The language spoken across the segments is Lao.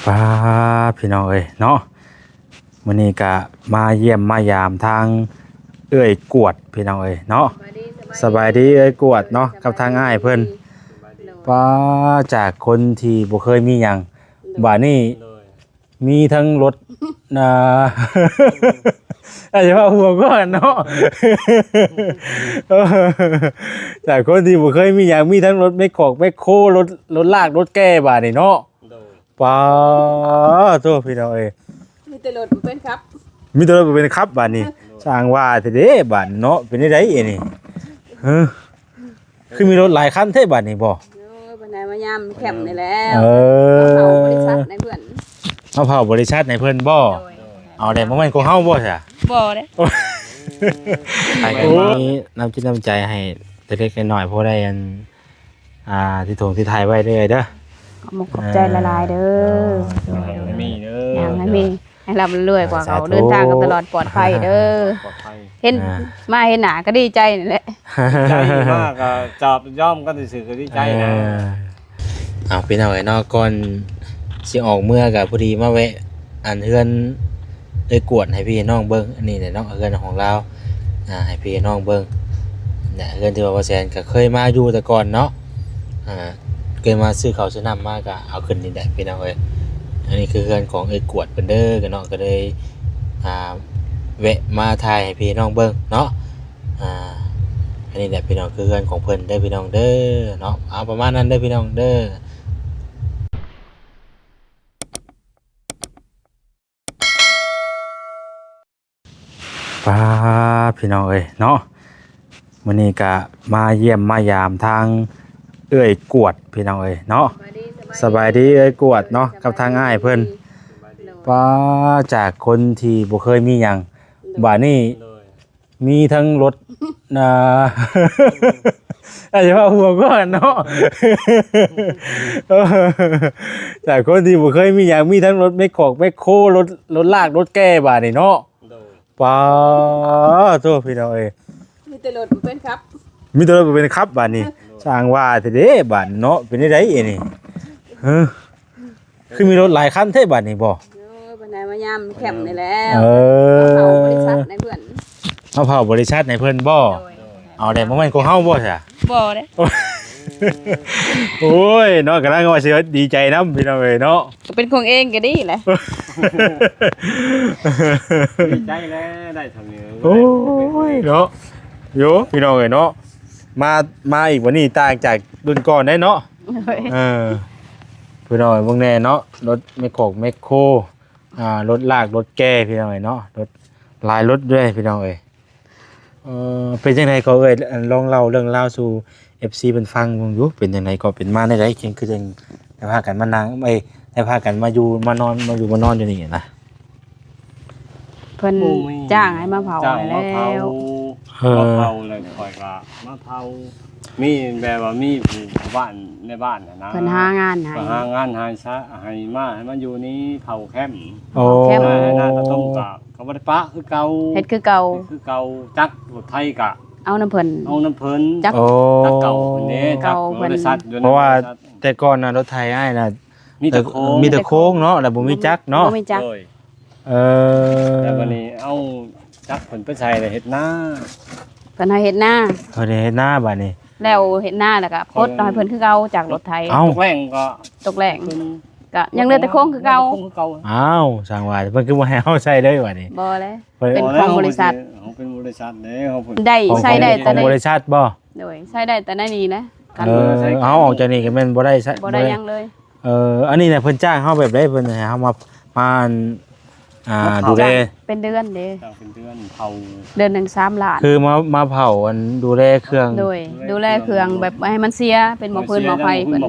ປາ ພີ່ນ້ອງເອີຍເນາະ, ມື້ນີ້ກະມາຢ້ຽມມາຢາມທາງເອື້ອຍກວດ ພີ່ນ້ອງເອີຍເນາະ. ສະບາຍດີ ສະບາຍດີເອື້ອຍກວດເນາະ ກັບທາງອ້າຍເພິ່ນ. ໂດຍ ປາ ຈາກຄົນທີ່ບໍ່ເຄີຍມີຫຍັງ ໂດຍ ບາດນີ້ ໂດຍ ມີທັງລົດ ນາ ອາດຈະວ່າຫົວກ່ອນເນາະ. ເອີ ຈາກຄົນທີ່ບໍ່ເຄີຍມີຫຍັງ ມີທັງລົດແມກຄອກແມກໂຄ ລົດ ລົດລາກລົດແກ່ ບາດນີ້ເນາະ. ໂດຍ ປາໂທ້ ພີ່ນ້ອງເອີຍ ມີແຕ່ລົດບໍ່ເປັນຂັບ ມີແຕ່ລົດບໍ່ເປັນຂັບບາດນີ້. ໂດຍ ຊ່າງວ່າແທ້ເດ້ບາດເນາະ. ເປັນຈັ່ງໃດອັນນີ້ ເອີ ຄືມີລົດຫຼາຍຄັນແທ້ບາດນີ້ບໍ? ໂອ້ຍ ບັນດາມາຍາມແຄມນີ້ແຫຼະ. ເອີ ມາເຜົາບໍລິສັດໃຫ້ເພິ່ນ ມາເຜົາບໍລິສັດໃຫ້ເພິ່ນບໍ? ໂດຍ ເອົາແດ່ ບໍ່ແມ່ນຂອງເຮົາບໍຊະ? ບໍ່ເດ້. ໂອ້ຍ ໄປກັນ ໂອ້ຍ ມີນ້ຳຈິດນ້ຳໃຈໃຫ້ເລັກໆນ້ອຍໆ ພໍໄດ້ອັນ ອ່າ ທີ່ຖົງທີ່ຖ່າຍໄວ້ເດີ້ເອີຍເດີ້. ຂອບອົກຂອບໃຈຫຼາຍໆເດີ້. ເອີ ໂດຍ ມີເດີ້ ໃຫ້ມີ ໃຫ້ຮ່ຳໃຫ້ລວຍກວ່າເກົ່າ. ສາທຸ ເດີນທາງກັນຕະຫຼອດປອດໄພເດີ້. ປອດໄພ ເຫັນ ອ່າ ມາເຫັນໜ້າກໍດີໃຈນີ້ແຫຼະ. ໃຈມາກກໍຈອບຍອມກັນຊື່ໆ ກໍດີໃຈນະ. ເອີ ເອົາ ພີ່ນ້ອງເອີຍເນາະ, ກ່ອນຊິອອກເມືອກໍພໍດີມາແວະ ອັນເຮືອນເອື້ອຍກວດໃຫ້ພີ່ໃຫ້ນ້ອງເບິ່ງ. ອັນນີ້ແຫຼະເນາະ ເຮືອນຂອງລາວ ອ່າ ໃຫ້ພີ່ໃຫ້ນ້ອງເບິ່ງນະ. ເຮືອນທີ່ວ່າບໍ່ແສນກໍເຄີຍມາຢູ່ແຕ່ກ່ອນເນາະ ອ່າ ເຄີຍມາຊື້ເຂົ້າຊື້ນ້ຳມາກໍເອົາຂຶ້ນນີ້ແຫຼະ ພີ່ນ້ອງເອີຍ. ອັນນີ້ຄືເຮືອນຂອງເອື້ອຍກວດເພິ່ນເດີ້ເນາະ, ກໍເລີຍ ອ່າ ແວະມາຖ່າຍໃຫ້ພີ່ໃຫ້ນ້ອງເບິ່ງເນາະ. ອ່າ ອັນນີ້ແຫຼະ ພີ່ນ້ອງ ຄືເຮືອນຂອງເພິ່ນເດີ້ ພີ່ນ້ອງເດີ້ເນາະ. ເອົາ ປະມານນັ້ນເດີ້ ພີ່ນ້ອງເດີ້. ປາ ພີ່ນ້ອງເອີຍເນາະ, ມື້ນີ້ກະມາຢ້ຽມມາຢາມທາງເອື້ອຍກວດ ພີ່ນ້ອງເອີຍເນາະ. ສະບາຍດີ ສະບາຍດີເອື້ອຍກວດເນາະ ກັບທາງອ້າຍເພິ່ນ. ໂດຍ ປາ ຈາກຄົນທີ່ບໍ່ເຄີຍມີຫຍັງ ໂດຍ ບາດນີ້ ໂດຍ ມີທັງລົດ ນາ ອາດຈະວ່າຫົວກ່ອນເນາະ. ເອີ ຈາກຄົນທີ່ບໍ່ເຄີຍມີຫຍັງ ມີທັງລົດແມກຄອກແມກໂຄ ລົດ ລົດລາກລົດແກ່ ບາດນີ້ເນາະ. ໂດຍ ປາໂທ້ ພີ່ນ້ອງເອີຍ ມີແຕ່ລົດບໍ່ເປັນຂັບ ມີແຕ່ລົດບໍ່ເປັນຂັບບາດນີ້. ໂດຍ ຊ່າງວ່າແທ້ເດ້ບາດເນາະ. ເປັນຈັ່ງໃດອັນນີ້ ເອີ ຄືມີລົດຫຼາຍຄັນແທ້ບາດນີ້ບໍ? ໂອ້ຍ ບັນດາມາຍາມແຄມນີ້ແຫຼະ. ເອີ ມາເຜົາບໍລິສັດໃຫ້ເພິ່ນ ມາເຜົາບໍລິສັດໃຫ້ເພິ່ນບໍ? ໂດຍ ເອົາແດ່ ບໍ່ແມ່ນຂອງເຮົາບໍຊະ? ບໍ່ເດ້. ໂອ້ຍເນາະ ກຳລັງວ່າຊິດີໃຈນຳ ພີ່ນ້ອງເອີຍເນາະ. ກໍເປັນຂອງເອງກໍດີແຫຼະ ດີໃຈແລ້ວ ໄດ້ເທົ່ານີ້. ໂອ້ຍເນາະ ໂຢ ພີ່ນ້ອງເອີຍເນາະ ມາ ມາອີກບັດນີ້ ຕ່າງຈາກລຸ້ນກ່ອນໄດ໋ເນາະ. ໂດຍ ເອີ ພີ່ນ້ອງເອີຍ ເບິ່ງແດ່ເນາະ ລົດແມກຄອກແມກໂຄ ອ່າ ລົດລາກລົດແກ່ ພີ່ນ້ອງເອີຍເນາະ ລົດ ຫຼາຍລົດເດ້ ພີ່ນ້ອງເອີຍ. ເອີ ເປັນຈັ່ງໃດກໍເອີຍ ອັນ ລອງເລົ່າເລື່ອງລາວສູ່ເອັຟຊີເພິ່ນຟັງເບິ່ງດູ ເປັນຈັ່ງໃດກໍເປັນມາແນວໃດ ຈຶ່ງຄືຈັ່ງໄດ້ພາກັນມານັ່ງ ເອີຍ ໄດ້ພາກັນມາຢູ່ມານອນ ມາຢູ່ມານອນຢູ່ນີ້ນະ? ເພິ່ນຈ້າງໃຫ້ມາເຜົາ ຈ້າງໃຫ້ມາເຜົາ ແລ້ວ ເອີ ມາເຜົາ ແລ້ວຂ້ອຍກໍມາເຜົາ. ມີແບບວ່າມີຜູ້ບ້ານໃນບ້ານຫັ້ນນະ ເພິ່ນຫາງານໃຫ້ ເພິ່ນຫາງານໃຫ້ຊະ ໃຫ້ມາ ໃຫ້ມາຢູ່ນີ້ເຜົາແຄມ. ໂອ້ ເຜົາແຄມ ໃຫ້ນາກະຕົມກະ ກໍບໍ່ໄດ້ປະຄືເກົ່າ ເຮັດຄືເກົ່າ ເຮັດຄືເກົ່າ. ຈັກລົດໄຖກະເອົານຳເພິ່ນ ເອົານຳເພິ່ນ ຈັກ ໂອ້ ຈັກເກົ່າເພິ່ນເດ້ ຈັກ ເກົ່າເພິ່ນ ບໍລິສັດຢູ່ໃນ ເພາະວ່າ ບໍລິສັດ ແຕ່ກ່ອນນະ ລົດໄຖອ້າຍນະ ມີແຕ່ໂຄງ ມີແຕ່ໂຄງເນາະ ແລ້ວບໍ່ມີຈັກເນາະ. ບໍ່ມີຈັກ ໂດຍ ເອີ ແລ້ວບັດນີ້ເອົາຈັກເພິ່ນໄປໃສ່ແລ້ວເຮັດນາ ເພິ່ນໃຫ້ເຮັດນາ ເພິ່ນໃຫ້ເຮັດນາບາດນີ້ ແລ້ວເຮັດນາແລ້ວກໍປົດໃຫ້ເພິ່ນຄືເກົ່າຈາກລົດໄຖ. ເອົ້າ ຕົກແລ້ງກໍ ຕົກແລ້ງ ເພິ່ນ ກໍຍັງເຫຼືອແຕ່ໂຄງຄືເກົ່າ ຍັງແຕ່ໂຄງຄືເກົ່າ. ອ້າວ ຊ່າງວ່າ ເພິ່ນຄືບໍ່ໃຫ້ເຮົາໃສ່ເລີຍບາດນີ້? ບໍ່ແຫຼະ ເພິ່ນ ເປັນຂອງບໍລິສັດ ເຮົາເປັນບໍລິສັດເດ້ ເຮົາເປັນ ໄດ້ ຂອງ ໃຊ້ໄດ້ ຂອງ ຂອງ ແຕ່ໃນ ບໍລິສັດບໍ? ໂດຍ ໃຊ້ໄດ້ແຕ່ໃນນີ້ນະ. ເອີ ຄັນ ເຮົາອອກຈາກນີ້ກໍແມ່ນບໍ່ໄດ້ໃຊ້ ບໍ່ໄດ້ ບໍ່ໄດ້ຫຍັງເລີຍ. ເອີ ອັນນີ້ນະ ເພິ່ນຈ້າງເຮົາແບບໃດ? ເພິ່ນໃຫ້ເຮົາມາ ມາ ອ່າ ມາເຝົ້າ ດູແລ ເປັນເດືອນເດ້ ຈ້າງເປັນເດືອນເຝົ້າ ເດືອນໜຶ່ງສາມລ້ານ. ຄືມາ ມາເຝົ້າ ອັນ ດູແລເຄື່ອງ ໂດຍ ດູແລເຄື່ອງແບບບໍ່ໃຫ້ມັນເສຍ ເປັນໝໍ້ຟືນໝໍ້ໄຟເພິ່ນ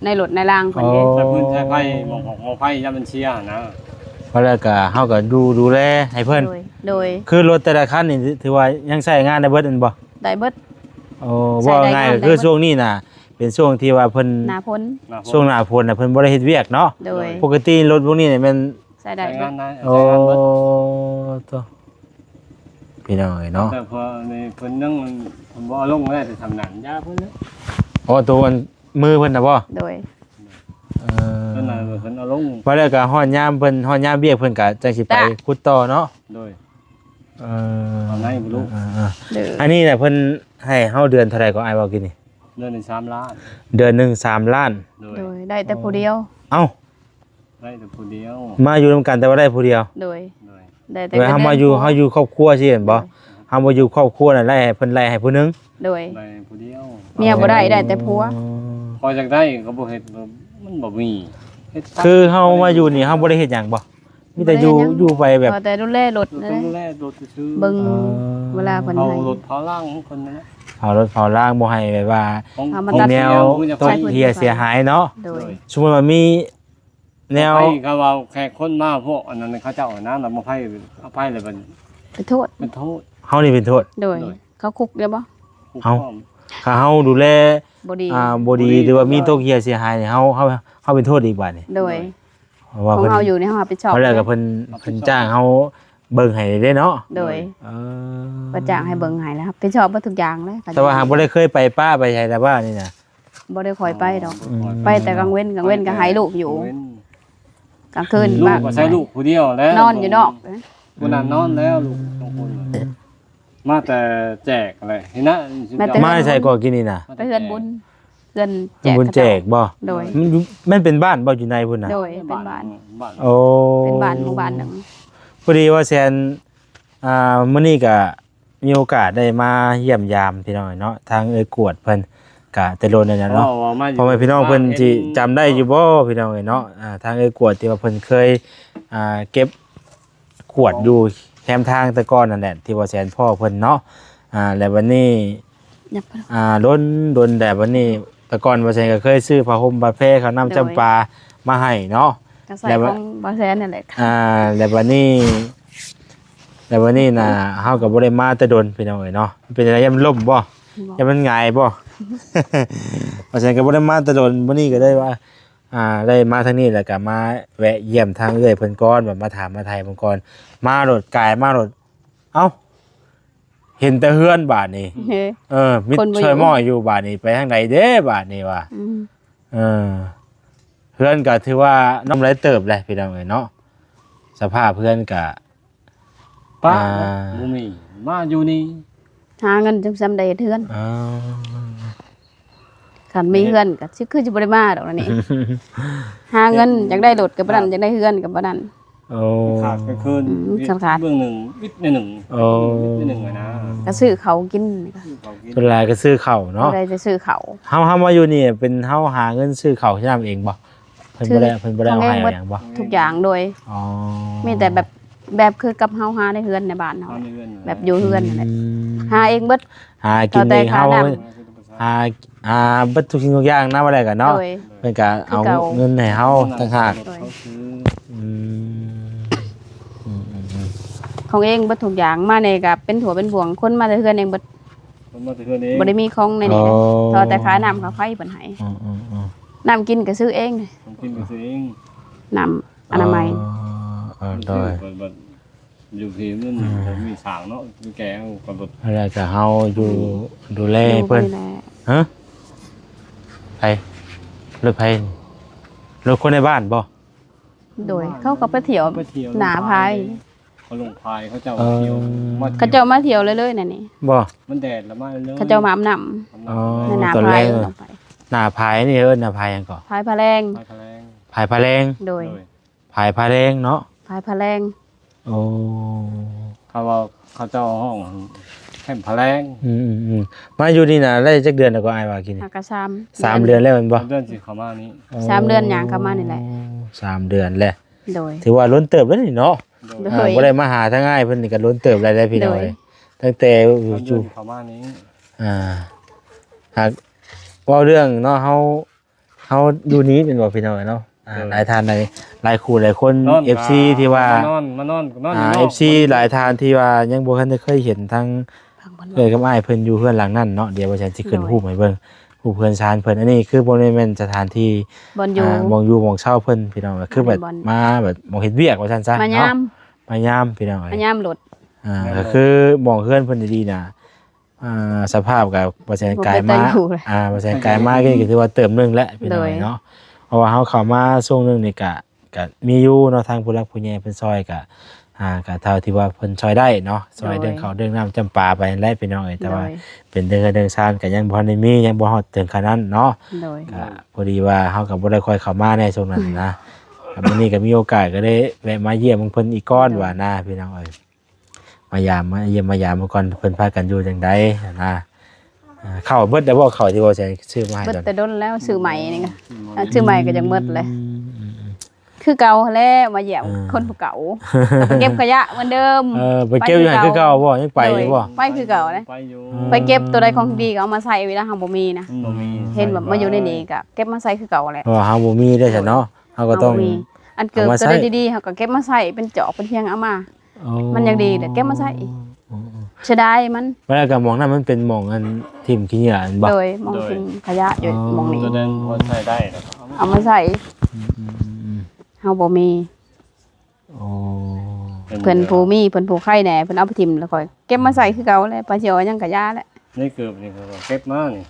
ໃນລົດໃນລາງເພິ່ນເດ້. ໂອ້ ໃສ່ຟືນໃສ່ໄຟ ໝໍ້ຟືນໝໍ້ໄຟ ຢ້ານມັນເສຍຫັ້ນນະ. ແລ້ວກໍເຮົາກໍດູ ດູແລໃຫ້ເພິ່ນ ໂດຍ ໂດຍ. ຄືລົດແຕ່ລະຄັນນີ້ ຖືວ່າຍັງໃຊ້ງານໄດ້ເບິດແມ່ນບໍ່? ໄດ້ເບິດ. ໂອ້ ເວົ້າງ່າຍກໍຄືຊ່ວງນີ້ນະ ເປັນຊ່ວງທີ່ວ່າເພິ່ນ ໜ້າຝົນ ໜ້າຝົນ ຊ່ວງໜ້າຝົນນະ ເພິ່ນບໍ່ໄດ້ເຮັດວຽກເນາະ. ໂດຍ ປົກກະຕິລົດພວກນີ້ນີ້ແມ່ນ ໃຊ້ໄດ້ເບິດ ໃຊ້ງານໄດ້ ໂອ້ ໃຊ້ງານເບິດ. ໂທ້ ພີ່ນ້ອງເອີຍເນາະ ແຕ່ພໍນີ້ເພິ່ນຍັງ ເພິ່ນບໍ່ເອົາລົງໄດ້ ແຕ່ສ່ຳນັ້ນ ຢ່າເພິ່ນເນາະ. ໂອ້ ໂຕອັນມືເພິ່ນນະບໍ່? ໂດຍ ເອີ ສ່ວນນັ້ນເພິ່ນເອົາລົງ ອືມ ວ່າແລ້ວກໍຮອດຍາມເພິ່ນ ຮອດຍາມວຽກເພິ່ນກໍຈັ່ງຊິໄປ ຈ້ະ ຂຸດຕໍ່ເນາະ. ໂດຍ ເອີ ເອົາໄງບໍ່ຮູ້ ເອີໆ ໂດຍ ອັນນີ້ນະເພິ່ນໃຫ້ເຮົາເດືອນເທົ່າໃດກໍອ້າຍເວົ້າກິນນີ້? ເດືອນໜຶ່ງສາມລ້ານ ເດືອນໜຶ່ງສາມລ້ານ. ໂດຍ ໂດຍ ໄດ້ແຕ່ຜູ້ດຽວ. ເອົ້າ ໄດ້ແຕ່ຜູ້ດຽວ ມາຢູ່ນຳກັນແຕ່ວ່າໄດ້ຜູ້ດຽວ. ໂດຍ ໂດຍ ໄດ້ແຕ່ ເວລາເຮົາມາຢູ່ ເຮົາຢູ່ຄອບຄົວຊີ້ແມ່ນບໍ່? ໂດຍ ເຮົາມາຢູ່ຄອບຄົວນະ ໄລ່ໃຫ້ເພິ່ນ ໄລ່ໃຫ້ຜູ້ໜຶ່ງ. ໂດຍ ໄດ້ຜູ້ດຽວ ເມຍບໍ່ໄດ້ ໄດ້ແຕ່ຜົວ. ອໍ ຂ້ອຍຢາກໄດ້ກໍບໍ່ເຮັດ ມັນບໍ່ມີເຮັດ. ຄືເຮົາມາຢູ່ນີ້ ເຮົາບໍ່ໄດ້ເຮັດຫຍັງບໍ່? ມີແຕ່ຢູ່ ບໍ່ໄດ້ເຮັດຫຍັງ ຢູ່ໄປແບບ ເອົາແຕ່ດູແລລົດ ດູແລລົດຊື່ໆ ເບິ່ງ ອໍ ເວລາເພິ່ນໃຫ້ ເຝົ້າລົດເຝົ້າລາງຂອງເພິ່ນນັ້ນແຫຼະ ເຝົ້າລົດເຝົ້າລາງ ບໍ່ໃຫ້ແບບວ່າ ຂອງ ມີແນວ ຂອງ ຕົກເຮ່ຍເສຍຫາຍເນາະ. ໂດຍ ໂດຍ ສົມມຸດວ່າມີ ແນວ ໄປ ເຂົາເວົ້າແຂກຄົນມາ ພວກອັນນັ້ນເຂົາເຈົ້ານະ ລະມາໄຟ ເອົາໄປແລ້ວບັດ ເປັນໂທດ ເປັນໂທດ ເຮົານີ້ເປັນໂທດ. ໂດຍ ໂດຍ ເຂົາຄຸກໄດ້ບໍ່? ເຮົາ ຄັນເຮົາດູແລ ບໍ່ດີ ອ່າ ບໍ່ດີ ບໍ່ດີ ຫຼືວ່າມີຕົກເຮ່ຍເສຍຫາຍນີ້ ເຮົາ ເຮົາ ເຮົາເປັນໂທດອີກບາດນີ້. ໂດຍ ໂດຍ ເພາະວ່າ ຂອງເຮົາຢູ່ນີ້ເຮົາຮັບຜິດຊອບ ເຮົາແລ້ວກໍເພິ່ນ ເພິ່ນຈ້າງເຮົາເບິ່ງໃຫ້ເດ້ເນາະ. ໂດຍ ເອີ ເພິ່ນຈ້າງໃຫ້ເບິ່ງໃຫ້ແລ້ວ ຮັບຜິດຊອບເບິດທຸກຢ່າງເລີຍ. ແຕ່ວ່າຫາບໍ່ໄດ້ເຄີຍໄປປະ ໄປໃສແຕ່ວ່ານີ້ນະ ບໍ່ໄດ້ຄ່ອຍໄປດອກ. ອືມ ໄປແຕ່ກາງເວັນ ກາງເວັນກໍໃຫ້ລູກຢູ່ ກາງຄືນ ລູກກໍໃຊ້ລູກຜູ້ດຽວແລ້ວ ນອນຢູ່ນອກ ບໍ່ນັ່ງນອນແລ້ວ ລູກສອງຄົນ ມາແຕ່ແຈກແຫຼະ. ເຫັນນະ ມາແຕ່ ມາໃສກໍກິນນີ້ນະ? ໄປເຮືອນບຸນ ເຮືອນແຈກ ເຮືອນບຸນແຈກບໍ່? ໂດຍ ມັນ ມັນເປັນບ້ານບໍ່ ຢູ່ໃນພຸ້ນນະ? ໂດຍ ເປັນບ້ານ ບ້ານ ໂອ້ ເປັນບ້ານໝູ່ບ້ານໜຶ່ງ. ພໍດີວ່າແຊນ ອ່າ ມື້ນີ້ກະ ມີໂອກາດໄດ້ມາຢ້ຽມຢາມພີ່ນ້ອງເນາະ ທາງເອື້ອຍກວດເພິ່ນກະແຕ່ດົນແລ້ວເນາະ. ເວົ້າວ່າມາຢູ່ ພໍ່ແມ່ພີ່ນ້ອງເພິ່ນ ວ່າເຫັນ ຊິຈຳໄດ້ຢູ່ບໍ່ພີ່ນ້ອງເອີຍເນາະ? ອ່າ ທາງເອື້ອຍກວດທີ່ວ່າເພິ່ນເຄີຍ ອ່າ ເກັບກວາດຢູ່ແຄມທາງແຕ່ກ່ອນນັ້ນແຫຼະ ທີ່ບໍ່ແຊນພໍ່ເພິ່ນເນາະ. ອ່າ ແລ້ວບັດນີ້ ຍັບໄປ ອ່າ ດົນ ດົນແລ້ວບັດນີ້ ແຕ່ກ່ອນບໍ່ແຊນກໍເຄີຍຊື້ຜ້າຫົ່ມຜ້າແພ ເຂົ້ານ້ຳ ໂດຍ ຈຳປາມາໃຫ້ເນາະ ກໍໃສ່ ແລ້ວ ຂອງບໍ່ແຊນນັ້ນແຫຼະ. ອ່າ ແລ້ວບັດນີ້ ແລ້ວບັດນີ້ນະ ເຮົາກໍບໍ່ໄດ້ມາແຕ່ດົນພີ່ນ້ອງເອີຍເນາະ. ເປັນຈັ່ງໃດ ຢ້ານມັນລົ້ມບໍ່? ບໍ່ ຢ້ານມັນຫງາຍບໍ່? ວ່າຊັ້ນກໍບໍ່ໄດ້ມາແຕ່ດົນ ມື້ນີ້ກໍໄດ້ວ່າ ອ່າ ໄດ້ມາທາງນີ້ ແລ້ວກໍມາແວະຢ້ຽມທາງເອື້ອຍເພິ່ນກ່ອນ ແບບມາຖາມມາໄຖ່ເພິ່ນກ່ອນ. ມາໂລດ ກາຍມາໂລດ ເອົ້າ ເຫັນແຕ່ເຮືອນບາດນີ້. ເອີ ເອີ ມີ ຄົນບໍ່ຢູ່ ຊ່ອຍໝໍ້ຢູ່ບາດນີ້ ໄປທາງໃດເດ້ບາດນີ້ວ່າ. ອືມ ເອີ ເຮືອນກໍຖືວ່ານ້ອມຫຼາຍເຕີບແຫຼະພີ່ນ້ອງເອີຍເນາະ. ສະພາບເຮືອນກໍ ປະ ອ່າ ບໍ່ມີ ມາຢູ່ນີ້ ຫາເງິນຈັ່ງຊຳໄດ້ເຮັດເຮືອນ. ອໍ ຄັນມີເຮືອນກໍຊິ ຄືຊິບໍ່ໄດ້ມາດອກແນວນີ້. ຫາເງິນຢາກໄດ້ລົດກໍບໍ່ນັ້ນ ຢາກໄດ້ເຮືອນກໍບໍ່ນັ້ນ. ໂອ້ ຂາດກໍຄືນ ອືມ ເຮັດຂາດໆ ເບື້ອງໜຶ່ງ ອິດໜ້ອຍໜຶ່ງ. ໂອ້ ອິດໜ້ອຍໜຶ່ງນະ ກໍຊື້ເຂົ້າກິນ ຊື້ເຂົ້າກິນ ສ່ວນຫຼາຍກໍຊື້ເຂົ້າເນາະ. ບໍ່ໄດ້ຈະຊື້ເຂົ້າ ເຮົາ ເຮົາມາຢູ່ນີ້ເປັນເຮົາຫາເງິນຊື້ເຂົ້າຊື້ນ້ຳເອງບໍ່? ເພິ່ນບໍ່ໄດ້ ເພິ່ນບໍ່ໄດ້ເອົາໃຫ້ເອົາຫຍັງບໍ່? ທຸກຢ່າງໂດຍ. ອໍ ມີແຕ່ແບບ ແບບຄືກັບເຮົາຫາໃນເຮືອນໃນບ້ານເຮົາ ຫາໃນເຮືອນ ແບບຢູ່ເຮືອນນັ້ນແຫຼະ. ອືມ ຫາເອງເບິດ ຫາກິນເອງ ເຮົາ ເຂົ້າແຕ່ຄ່ານ້ຳ ຫາ ຫາເບິດທຸກສິ່ງທຸກຢ່າງນຳ ວ່າແລ້ວກັນເນາະ. ໂດຍ ເພິ່ນກະເອົາ ຄືເກົ່າ ເງິນໃຫ້ເຮົາຕ່າງຫາກ. ໂດຍ ອືມ ອືມໆໆ ຂອງເອງເບິດທຸກຢ່າງ ມານີ້ກະເປັນຖ້ວຍເປັນບ່ວງ ຂົນມາແຕ່ເຮືອນເອງເບິດ. ເພິ່ນມາແຕ່ເຮືອນເອງ ບໍ່ໄດ້ມີຂອງໃນນີ້ເດ້. ອໍ ເພາະແຕ່ຄ່ານ້ຳຄ່າໄຟເພິ່ນໃຫ້. ອືມໆໆ ນ້ຳກິນກໍຊື້ເອງ ນ້ຳກິນກໍຊື້ເອງ. ນ້ຳອະນາໄມ. ອໍ ເອີ ໂດຍ ຢູ່ພີ້ມັນ ອ່າ ບໍ່ມີສາງເນາະ ມີແກກໍບໍ່ ແລ້ວກໍເຮົາຢູ່ ອືມ ດູແລເພິ່ນ. ຮະ ໃຜ? ລົດໃຜ? ລົດຄົນໃນບ້ານບໍ່? ໂດຍ ເຂົາກໍໄປທ່ຽວ ໄປທ່ຽວ ໜ້າພາຍ ເຂົາລົງພາຍ ເຂົາເຈົ້າ ເອີ ທ່ຽວມາ ເຂົາເຈົ້າມາທ່ຽວເລີຍໆ ນັ້ນນີ້. ບໍ່ ມັນແດດລະມາເລີຍ ເຂົາເຈົ້າມາອາບນ້ຳ. ອໍ ໃນໜ້າພາຍ ຕອນແລງ ລົງໄປ ໜ້າພາຍນີ້ເອີ້ນໜ້າພາຍຫຍັງເກາະ? ພາຍພະແລງ. ພາຍພະແລງ ພາຍພະແລງ. ໂດຍ ໂດຍ ພາຍພະແລງເນາະ ພາຍພະແລງ. ໂອ້ ເຂົາເວົ້າ ເຂົາເຈົ້າຮ້ອງແຄມພະແລງ. ອືມໆໆ ມາຢູ່ນີ້ນະ ໄດ້ຈັກເດືອນແລ້ວກໍອ້າຍວ່າກິນນີ້? ຫາກະສາມ ສາມເດືອນແລ້ວແມ່ນບໍ່? ສາມເດືອນຊິເຂົ້າມານີ້. ອໍ ສາມເດືອນຍ່າງເຂົ້າມານີ້ແຫຼະ. ສາມເດືອນແລ້ວ. ໂດຍ ຖືວ່າດົນເຕີບແລ້ວນີ້ເນາະ. ໂດຍ ອ່າ ບໍ່ໄດ້ມາຫາທາງອ້າຍເພິ່ນນີ້ກໍດົນເຕີບແລ້ວເດ້ພີ່ນ້ອງເອີຍ. ໂດຍ ຕັ້ງແຕ່ຢູ່ ສາມເດືອນເຂົ້າມານີ້. ອ່າ ຫາກເວົ້າເລື່ອງເນາະ ເຮົາ ເຮົາຢູ່ນີ້ແມ່ນບໍ່ພີ່ນ້ອງເອີຍເນາະ? ອ່າ ໂດຍ ຫຼາຍທ່ານຫຼາຍ ຫຼາຍຄູ່ຫຼາຍຄົນ ນອນ ເອັຟຊີ ທີ່ວ່າ ມານອນ ມານອນ ນອນ ອ່າ ຢູ່ນອກ ເອັຟຊີ ນອນຢູ່ ຫຼາຍທ່ານທີ່ວ່າຍັງບໍ່ທັນໄດ້ເຄີຍເຫັນທາງ ເອື້ອຍກັບອ້າຍເພິ່ນຢູ່ເຮືອນຫຼັງນັ້ນເນາະ. ດຽວວ່າຊັ້ນຊິຂຶ້ນ ໂດຍ ຮູບໃຫ້ເບິ່ງ ຮູບເຮືອນຊານເພິ່ນ. ອັນນີ້ຄືບໍ່ແມ່ນສະຖານທີ່ ບ່ອນຢູ່ ອ່າ ບ່ອນຢູ່ບ່ອນເຊົາເພິ່ນພີ່ນ້ອງ ຄືແບບ ບໍ່ແມ່ນບ່ອນ ມາແບບໝ່ອງເຮັດວຽກວ່າຊັ້ນຊະ ມາຍາມເນາະ ມາຍາມພີ່ນ້ອງເອີຍ ມາຍາມລົດ. ອ່າ ໂດຍ ກໍຄືໝ່ອງເຮືອນເພິ່ນດີໆນະ ອ່າ ສະພາບກໍບໍ່ແຊນກາຍມາ ບໍ່ເປັນຕາຢູ່ເລີຍ ອ່າ ບໍ່ແຊນກາຍມາ ກໍຖືວ່າເຕີມໜຶ່ງແຫຼະພີ່ນ້ອງເນາະ. ໂດຍ ເພາະວ່າເຮົາເຂົ້າມາຊ່ວງໜຶ່ງນີ້ກະ ກະມີຢູ່ເນາະ ທາງຜູ້ຫຼັກຜູ້ໃຫຍ່ເພິ່ນຊ່ອຍກະ ອ່າ ກະເທົ່າທີ່ວ່າເພິ່ນຊ່ອຍໄດ້ເນາະ ຊ່ອຍ ໂດຍ ເລື່ອງເຂົ້າເລື່ອງນ້ຳຈຳປາໄປຫັ້ນແຫຼະພີ່ນ້ອງເອີຍ ແຕ່ວ່າ ໂດຍ ເປັນເລື່ອງເຮືອນເລື່ອງຊານກະຍັງບໍ່ທັນໄດ້ມີ ຍັງບໍ່ຮອດເຖິງຂະໜາດນັ້ນເນາະ ໂດຍ ກະພໍດີວ່າເຮົາກະບໍ່ໄດ້ຄ່ອຍເຂົ້າມາໃນຊ່ວງນັ້ນນະ ກະມື້ນີ້ກະມີໂອກາດກະໄດ້ແວະມາຢ້ຽມເພິ່ນອີກກ່ອນ ໂດຍ ວ່ານະພີ່ນ້ອງເອີຍ ມາຢາມມາຢ້ຽມມາຢາມເພິ່ນກ່ອນ ເພິ່ນພາກັນຢູ່ຈັ່ງໃດຫັ້ນນະ ອ່າ ເຂົ້າເບິດແລ້ວບໍ່ ເຂົ້າທີ່ບໍ່ແຊງຊື້ມາໃຫ້ ເບິດ ຕອນ ແຕ່ດົນແລ້ວ ຊື້ໃໝ່ນີ້ກະ ອ່າ ຊື້ໃໝ່ກະຍັງໝົດແຫຼະ ອືມ ຄືເກົ່າຫັ້ນແຫຼະ ມາຢ້ຽມ ອ່າ ຄົນຜູ້ເກົ່າ ໄປເກັບຂະຫຍະເໝືອນເດີມ ເອີ ໄປເກັບຢູ່ຫັ້ນຄືເກົ່າບໍ່ ຍັງໄປຢູ່ບໍ່ ໂດຍ ໄປຄືເກົ່າເດ້ ໄປຢູ່ ໄປເກັບໂຕໃດຂອງດີກະເອົາມາໃຊ້ເວລາເຮົາບໍ່ມີນະ ມັນບໍ່ມີ ເຫັນແບບມາຢູ່ໃນນີ້ກະເກັບມາໃຊ້ຄືເກົ່າແຫຼະ ເພາະວ່າເຮົາບໍ່ມີເດ້ຊັ້ນເນາະ ເຮົາກະຕ້ອງ ເຮົາບໍ່ມີ ອັນເກີບໂຕໃດດີໆ ເຮົາກະເກັບມາໃຊ້ ເປັນຈອກເປັນຫຍັງເອົາມາ ອໍ ມັນຍັງດີແຫຼະ ເກັບມາໃຊ້ ອໍ ເສຍດາຍມັນ ແລ້ວກະໝ່ອງນັ້ນມັນເປັນໝ່ອງອັນຖິ້ມຂີ້ເຫຍື້ອຫັ້ນບໍ່ ໂດຍ ໝ່ອງ ໂດຍ ຖິ້ມຂະຫຍະຢູ່ ອໍ ໝ່ອງນີ້ ໂຕນັ້ນພໍໃຊ້ໄດ້ ເອົາມາໃຊ້ ອືມ ເຮົາບໍ່ມີ ອໍ ເພິ່ນຜູ້ມີ ເພິ່ນຜູ້ໄຄແດ່ ເພິ່ນເອົາໄປຖິ້ມ ແລ້ວຂ້ອຍເກັບມາໃຊ້ຄືເກົ່າແຫຼະ ໄປຊິເອົາຫຍັງກະຢ່າແຫຼະ ໃນເກີບນີ້ຂ້ອຍກະເກັບມານີ້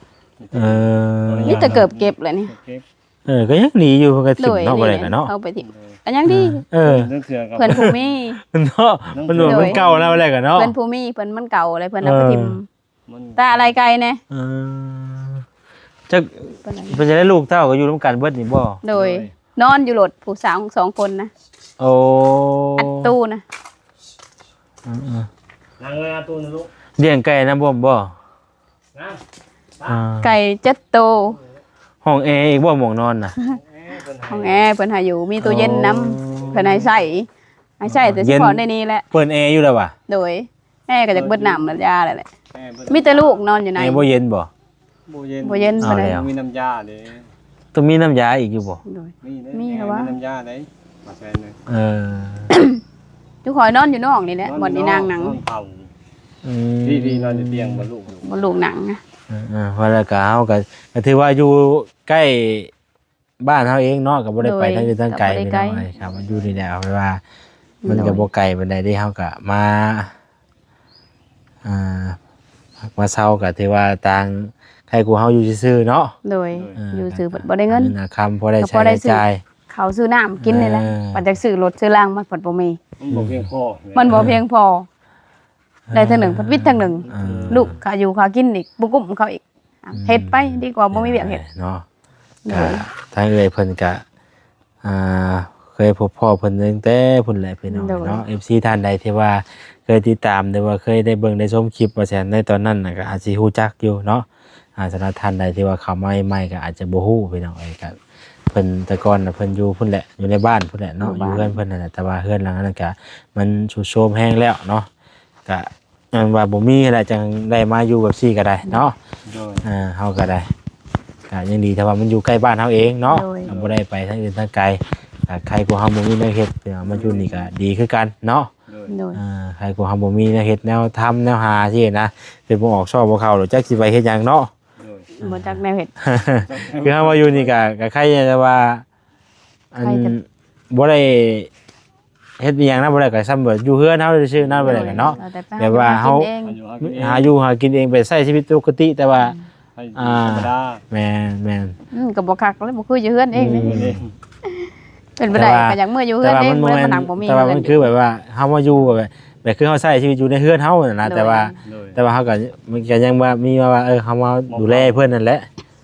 ເອີ ມີແຕ່ເກີບເກັບແຫຼະນີ້ ເກັບ ເອີ ກະຍັງດີຢູ່ ເພິ່ນກະຖິ້ມເນາະ ໂດຍ ບໍ່ໄດ້ກະເນາະ ເອົາໄປຖິ້ມ ໂດຍ ກະຍັງດີ ເອີ ເພິ່ນຜູ້ມີເນາະ ມັນ ໂດຍ ມັນເກົ່າແລ້ວ ບໍ່ໄດ້ກະເນາະ ເພິ່ນຜູ້ມີ ເພິ່ນມັນເກົ່າແລ້ວ ເພິ່ນເອົາໄປຖິ້ມ ມັນ ຕາອາໄລໄກ່ແດ່ ເອີ ຈັກ ເພິ່ນ ເພິ່ນຈະໄດ້ ລູກເຕົ້າກະຢູ່ນຳກັນເບິດນີ້ບໍ່ ໂດຍ ໂດຍ ນອນຢູ່ລົດ ຜູ້ສາວສອງຄົນນະ ໂອ້ ອັດຕູ້ນະ ເອີໆ ນັ່ງເລີຍ ອັດຕູ້ນະລູກ ລ້ຽງໄກ່ນຳບໍ່ ບໍ່ ນະ ອ່າ ໄກ່ເຈັດໂຕ ຫ້ອງແອອີກບໍ່ ໝ່ອງນອນນະ ຫ້ອງແອເພິ່ນໃຫ້ຢູ່ ມີຕູ້ເຢັນນຳ ອໍ ເພິ່ນໃຫ້ໃຊ້ ໃຫ້ໃຊ້ແຕ່ສະເພາະໃນນີ້ແຫຼະ ເປີດແອຢູ່ແລ້ວຫວາ ໂດຍ ແອກະຢາກເບິດນ້ຳແລ້ວ ຢາແລ້ວແຫຼະ ແອເບິດ ມີແຕ່ລູກນອນຢູ່ໃນ ແອບໍ່ເຢັນບໍ່ ບໍ່ເຢັນ ບໍ່ເຢັນປານໃດ ເອົາແລ້ວ ມີນ້ຳຢາເດ້ ຕ້ອງມີນ້ຳຢາອີກຢູ່ບໍ່ ໂດຍ ມີເດ້ ມີແລ້ວຫວາ ມີນ້ຳຢາເດ້ ມາແຊນເລີຍ ເອີ ຈຸຂ້ອຍນອນຢູ່ນອກນີ້ແຫຼະ ນອນຢູ່ ບ່ອນອີ່ນາງນັ່ງ ນອນເຜົາ ອືມ ພີ່ໆ ນອນຢູ່ຕຽງ ບ່ອນລູກຢູ່ ບ່ອນລູກນັ່ງນະ ເອີໆ ວ່າແລ້ວກະເຮົາກະ ກະຖືວ່າຢູ່ໃກ້ ບ້ານເຮົາເອງເນາະ ກະບໍ່ໄດ້ໄປ ໂດຍ ທາງອື່ນທາງໄກ ກະບໍ່ໄດ້ໄກ ພີ່ນ້ອງເອີຍ ຄັບ ມາຢູ່ນີ້ແຫຼະ ເພາະວ່າ ໂດຍ ມັນກະບໍ່ໄກປານໃດເດ້ ເຮົາກະມາ ອ່າ ມາເຊົ່າກະຖືວ່າຕ່າງ ໃຄກວ່າເຮົາຢູ່ຊື່ໆເນາະ ໂດຍ ເອີ ຢູ່ຊື່ ກະ ບໍ່ໄດ້ເງິນ ຫາເງິນຫາຄຳ ພໍໄດ້ໃຊ້ ກະພໍໄດ້ໃຊ້ຈ່າຍ ຊື້ເຂົ້າຊື້ນ້ຳກິນນີ້ແຫຼະ ເອີ ບັດຢາກຊື້ລົດຊື້ລາງມັນພັດບໍ່ມີ ມັນບໍ່ພຽງພໍ ມັນບໍ່ພຽງພໍ ໄດ້ເທື່ອໜຶ່ງພັດວິດເທື່ອໜຶ່ງ ເອີ ລູກຄ່າຢູ່ຄ່າກິນອີກ ບໍ່ກຸ້ມເຂົາອີກ ອືມ ເຮັດໄປດີກວ່າບໍ່ມີວຽກເຮັດ ເນາະ ໂດຍ ກະທາງເອື້ອຍເພິ່ນກະ ອ່າ ເຄີຍພົບພໍ້ເພິ່ນຕັ້ງແຕ່ພຸ້ນແຫຼະພີ່ນ້ອງ ໂດຍ ເນາະ ເອັຟຊີ ທ່ານໃດທີ່ວ່າເຄີຍຕິດຕາມ ຫຼືວ່າເຄີຍໄດ້ເບິ່ງໄດ້ຊົມຄລິບວ່າຊັ້ນ ໃນຕອນນັ້ນນະ ກະອາດຊິຮູ້ຈັກຢູ່ເນາະ ອ່າ ສຳລັບທ່ານໃດທີ່ວ່າເຂົ້າມາໃໝ່ໆ ກະອາດຈະບໍ່ຮູ້ພີ່ນ້ອງເອີຍ ກະເພິ່ນແຕ່ກ່ອນນະ ເພິ່ນຢູ່ພຸ້ນແຫຼະ ຢູ່ໃນບ້ານພຸ້ນແຫຼະເນາະ ຢູ່ເຮືອນເພິ່ນຫັ້ນແຫຼະ ແຕ່ວ່າເຮືອນຫຼັງນັ້ນກະມັນຊຸດໂຊມແຮງແລ້ວເນາະ ກະ ຍ້ອນວ່າບໍ່ມີຫັ້ນແຫຼະ ຈັ່ງໄດ້ມາຢູ່ແບບຊີ້ກະໄດ້ເນາະ ໂດຍ ເອີ ເຮົາກະໄດ້ ກະຍັງດີ ແຕ່ວ່າມັນຢູ່ໃກ້ບ້ານເຮົາເອງເນາະ ໂດຍ ກະບໍ່ໄດ້ໄປທາງອື່ນທາງໄກ ກະໃຄກວ່າເຮົາບໍ່ມີແນວເຮັດ ມາຢູ່ນີ້ກະດີຄືກັນເນາະ ໂດຍ ໂດຍ ເອີ ໃຄກວ່າເຮົາບໍ່ມີແນວເຮັດແນວທຳແນວຫາຊີ້ນະ ເຮັດບໍ່ອອກຊອກບໍ່ເຂົ້າ ຈັກຊິໄປເຮັດຫຍັງເນາະ ໂດຍ ບໍ່ຈັກແນວເຮັດ ຄືເຮົາມາຢູ່ນີ້ກະ ກະໃຄແຕ່ວ່າ ອັນ ໃຄແຕ່ ບໍ່ໄດ້ເຮັດອີ່ຫຍັງນຳ ບໍ່ໄດ້ກະຊ່ຳແບບຢູ່ເຮືອນເຮົາຊື່ໆນຳ ບໍ່ໄດ້ກະເນາະ ໂດຍ ແບບວ່າເຮົາ ຫາຢູ່ຫາກິນເອງ ຫາຢູ່ຫາກິນເອງ ໄປໃຊ້ຊີວິດປົກກະຕິ ແຕ່ວ່າ ອືມ ອ່າ ທຳມະດາ ແມ່ນໆ ອືມ ກະບໍ່ຄັກແລ້ວ ບໍ່ຄືຢູ່ເຮືອນເອງເດ້ ອືມ ເປັນໄປໄດ້ກະຢາກເມືອຢູ່ເຮືອນເອງ ແຕ່ວ່າມັນບໍ່ແມ່ນ ແຕ່ວ່າມັນຄືແບບວ່າເຮົາມາຢູ່ແບບ ແບບຄືເຮົາໃຊ້ຊີວິດຢູ່ໃນເຮືອນເຮົາຫັ້ນນະ ໂດຍ ແຕ່ວ່າ ໂດຍ ແຕ່ວ່າເຮົາກະ ມັນກະຍັງວ່າມີວ່າ ເອີ ເຮົາມາດູແລເພິ່ນຫັ້ນແຫຼະ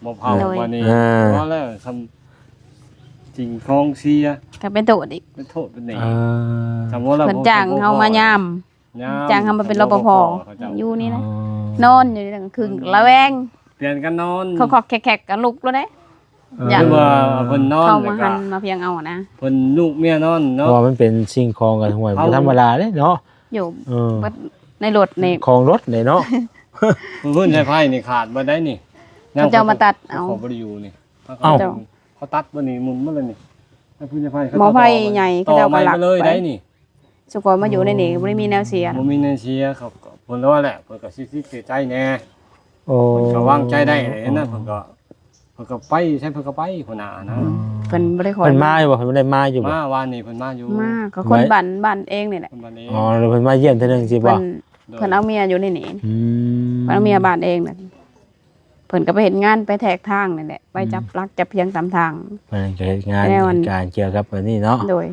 ບໍ່ເຜົາ ໂດຍ ບາດນີ້ ອ່າ ພໍແລ້ວ ຊ່ຳ ສິ່ງຂອງເສຍ ກະເປັນໂທດອີກ ເປັນໂທດເປັນໜີ້ ເອີ ເພິ່ນຈ້າງເຮົາມາຍາມ ຍາມ ຈ້າງເຮົາມາເປັນ ລປພ ເຂົາເຈົ້າ ຢູ່ນີ້ນະ ອໍ ນອນຢູ່ນີ້ກະຄືລະແວງ ປ່ຽນກັນນອນ ຄອກໆແຄກໆກະລຸກໂລດເດ້ ເອີ ຢ້ານ ຄືວ່າເພິ່ນນອນ ເຂົາມາຫັນມາພຽງເອົານະ ເພິ່ນລູກເມຍນອນເນາະ ເພາະວ່າມັນເປັນສິ່ງຂອງກັນ ຫ້ວຍ ບໍ່ທຳມະດາເດ້ເນາະ ຢູ່ ເອີ ເບິດໃນລົດນີ້ ຂອງລົດເດ້ເນາະ ພື້ນສາຍໄຟນີ້ຂາດເບິດໄດ໋ນີ້ ເຂົາເຈົ້າມາຕັດເອົາ ເຂົາບໍ່ໄດ້ຢູ່ນີ້ ເອົ້າ ເຂົາຕັດເບິດນີ້ ໝຸນເບິດເລີຍນີ້ ໝໍໄຟໃຫຍ່ເຂົາເຈົ້າກະລັກໄປ ສຸກອນມາຢູ່ໃນນີ້ບໍ່ໄດ້ມີແນວເສຍ ບໍ່ມີແນວເສຍ ເຂົາກະ ເພິ່ນວ່າແຫຼະ ເພິ່ນກະຊິເສຍໃຈແດ່ ໂອ້ ເພິ່ນກະວາງໃຈໄດ້ແຫຼະ ຫັ້ນນະ ເພິ່ນກະ ເພິ່ນກະໄປໃສເພິ່ນກະໄປ ຫົວໜ້ານະ ອືມ ເພິ່ນບໍ່ໄດ້ຄ່ອຍ ເພິ່ນມາຢູ່ບໍ່ ເພິ່ນບໍ່ໄດ້ມາຢູ່ບໍ່ ມາວານນີ້ເພິ່ນມາຢູ່ ມາກະຄົນບ້ານ ບ້ານເອງນີ້ແຫຼະ ຄົນບ້ານເອງ ອໍ ເພິ່ນມາຢ້ຽມເທື່ອໜຶ່ງຊີ້ບໍ່ ເພິ່ນ ໂດຍ ເພິ່ນເອົາເມຍຢູ່ໃນນີ້ ອືມ ເພິ່ນເອົາເມຍບ້ານເອງນະ ເພິ່ນກໍໄປເຮັດງານ ໄປແທກທາງນີ້ແຫຼະ ໄປຈັບ ອືມ ຫຼັກຈັບພຽງຕາມທາງ ເພິ່ນກໍເຮັດງານ ແນວອັນ ເຮັດການກ່ຽວກັບອັນນີ້ເນາະ ໂດຍ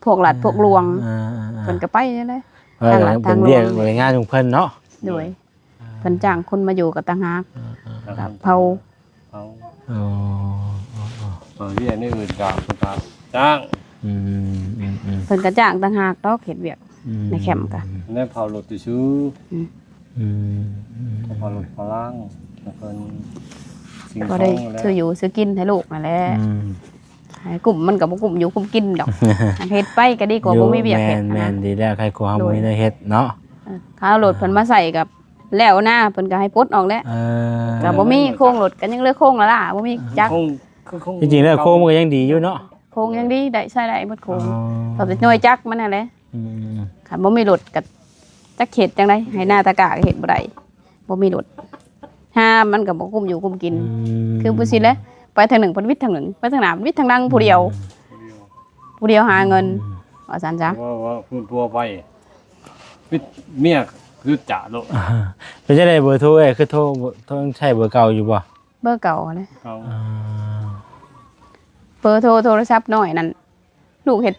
ພວກລັດພວກຫຼວງ ອ່າໆໆ ເພິ່ນກໍໄປຫັ້ນແຫຼະ ເອີ ທາງລັດ ເປັນວຽກ ທາງຫຼວງ ເປັນງານຂອງເພິ່ນເນາະ ໂດຍ ອ່າ ເພິ່ນຈ້າງຄົນມາຢູ່ກໍຕ່າງຫາກ ອ່າໆ ກໍເຜົາ ເຜົາ ອໍ ເອີ ວຽກໃນອື່ນກໍເພິ່ນກໍຈ້າງ ອືມ ອືມໆ ເພິ່ນກໍຈ້າງຕ່າງຫາກດອກ ເຮັດວຽກ ອືມ ໃນແຄມກໍ ແລ້ວເຜົາລົດຊື່ໆ ອືມ ອືມ ເຜົາລົດເຜົາລາງ ແລ້ວເພິ່ນ ສິ່ງຂອງ ກໍໄດ້ຊື້ຢູ່ຊື້ກິນໃຫ້ລູກນັ້ນແຫຼະ ອືມ ໃຫ້ກຸ້ມ ມັນກໍບໍ່ກຸ້ມຢູ່ກຸ້ມກິນດອກ ເຮັດໄປກໍດີກວ່າບໍ່ມີວຽກເຮັດ ແມ່ນ ນະ ແມ່ນ ດີແລ້ວ ໃຫ້ກວ່າເຮົາ ໂດຍ ບໍ່ມີແນວເຮັດເນາະ ເອີ ເຂົາເອົາລົດເພິ່ນມາໃຊ້ກໍ ແລ້ວນະ ເພິ່ນກໍໃຫ້ປົດອອກແຫຼະ ເອີ ກໍບໍ່ມີໂຄງລົດ ກໍຍັງເຫຼືອໂຄງລະລະ ບໍ່ມີຈັກ ໂຄງ ຄືໂຄງ ທີ່ຈິງແລ້ວໂຄງມັນກໍຍັງດີຢູ່ເນາະ ໂຄງຍັງດີ ໄດ້ໃຊ້ໄດ້ໝົດໂຄງ ອໍ ເຂົາແຕ່ໜ່ວຍຈັກມັນຫັ້ນແຫຼະ ອືມ ຄັນບໍ່ມີລົດກໍຈັກເຮັດຈັ່ງໃດ ໄຮ່ນາຕາກ້າກໍເຮັດບໍ່ໄດ້ ບໍ່ມີລົດ ຫາມັນກໍບໍ່ກຸ້ມຢູ່ກຸ້ມກິນ ອືມ ຄືບໍ່ຊິແຫຼະ ໄປທາງໜຶ່ງເພິ່ນວິດທາງໜຶ່ງ ໄປທາງໜ້າເພິ່ນວິດທາງຫຼັງ ອືມ ຜູ້ດຽວ ຜູ້ດຽວຫາເງິນ ອືມ ວ່າຊັ້ນຊະ ວ່າ ວ່າເພິ່ນຜົວໄປ ປິດເມຍຄືຈະໂລດ ເປັນຈັ່ງໃດເບີໂທເອີຍ ຄືໂທ ໂທ ຍັງໃຊ້ເບີເກົ່າຢູ່ບໍ່? ເບີເກົ່າຫັ້ນແຫຼະ ເກົ່າ ອ່າ ເບີໂທໂທລະສັບນ້ອຍນັ້ນ ລູກເຮັດ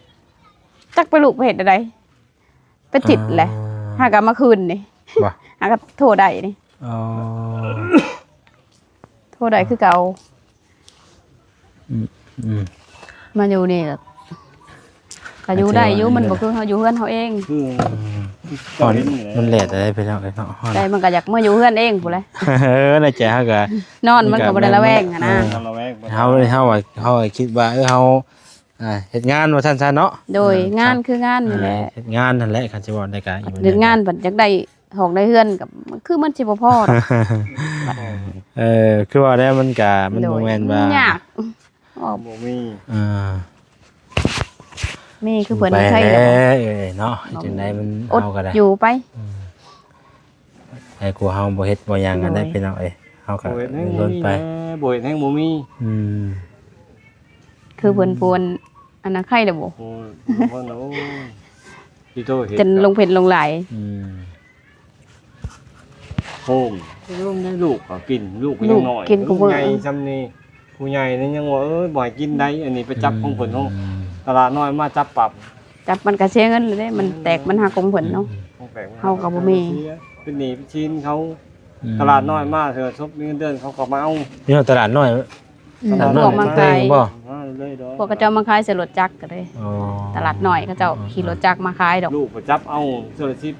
ຈັກໄປລູກໄປເຮັດແນວໃດ ໄປຕິດແຫຼະ ອ່າ ຫາກໍມາຄືນນີ້ ບໍ່ ຫາກໍໂທໄດ້ນີ້ ອໍ ໂທໄດ້ຄືເກົ່າ ອືມ ອືມ ມາຢູ່ນີ້ກໍ ກໍຢູ່ໄດ້ຢູ່ ມັນບໍ່ຄືເຮົາຢູ່ເຮືອນເຮົາເອງ ຄື ອືມ ຮ້ອນ ມັນແດດໄດ໋ພີ່ນ້ອງເອີຍເນາະ ແຕ່ມັນກໍຢາກມາຢູ່ເຮືອນເອງພຸ້ນແຫຼະ ເອີ ໃນໃຈເຮົາກໍ ນອນມັນກໍບໍ່ໄດ້ລະແວງຫັ້ນນະ ເອີ ເຮົາ ເຮົາ ເຮົາຄິດວ່າ ເອີ ເຮົາ ອ່າ ເຮັດງານວ່າຊັ້ນຊະເນາະ ໂດຍ ອ່າ ງານຄືງານນີ້ແຫຼະ ອ່າ ເຮັດງານຫັ້ນແຫຼະ ຄັນຊິເວົ້າໄດ້ກໍ ເຮັດງານບັດຢາກໄດ້ ຮອກໄດ້ເຮືອນກໍຄືມັນຊິບໍ່ພໍດອກ ເອີ ຄືວ່າແລ້ວມັນກະ ມັນ ໂດຍ ບໍ່ແມ່ນວ່າ ຍາກ ບໍ່ມີ ເອີ ມີຄືເພິ່ນໄປ ໃຜແຫຼະ ເອີຍເນາະ ເຮັດຈັ່ງໃດມັນ ອົດ ເຮົາກໍໄດ້ ຢູ່ໄປ ອືມ ໃຜກວ່າເຮົາບໍ່ເຮັດບໍ່ຫຍັງ ໂດຍ ອັນໃດພີ່ນ້ອງເອີຍ ເຮົາກໍ ບໍ່ເຮັດແຮງ ລົ້ນໄປ ບໍ່ມີແດ່ ບໍ່ເຮັດແຮງບໍ່ມີ ອືມ ຄືເພິ່ນ ອືມ ພວນ ອັນນັ້ນໄຄແລ້ວບໍ່ ໂອ້ຍ ເພິ່ນ ໂອ້ຍ ທີ່ໂຕເຮັດ ຈົນລົງເພັດລົງຫຼາຍ ອືມ ໂຮມ ລູກກໍກິນ ລູກກໍຍັງນ້ອຍ ລູກກິນ ລູກໃຫຍ່ຊ່ຳນີ້ ຜູ້ໃຫຍ່ນີ້ຍັງວ່າ ເອີຍ ບໍ່ໃຫ້ກິນໄດ໋ ອັນນີ້ໄປຈັບຂອງເພິ່ນເນາະ ອືມ ຕະຫຼາດນ້ອຍມາຈັບປັບ ຈັບມັນກໍເສຍເງິນເດ້ ມັນແຕກມັນຫັກຂອງເພິ່ນເນາະ ອືມ ຂອງແຕກ ເຮົາກໍບໍ່ມີ ເປັນໜີ້ເປັນສິນເຂົາ ອືມ ຕະຫຼາດນ້ອຍມາເທື່ອສົບມີເງິນເດືອນເຂົາກໍມາເອົາ ຢູ່ຕະຫຼາດນ້ອຍ ອືມ ຕະຫຼາດນ້ອຍ ພວກມາຂາຍ ເອງບໍ່ ມາເລີຍດອກ ພວກເຂົາເຈົ້າມາຂາຍໃສ່ລົດຈັກກໍເລີຍ ອໍ ຕະຫຼາດນ້ອຍເຂົາເຈົ້າ ອໍ ຂີ່ລົດຈັກມາຂາຍດອກ ລູກກໍຈັບເອົາເທື່ອລະສິບ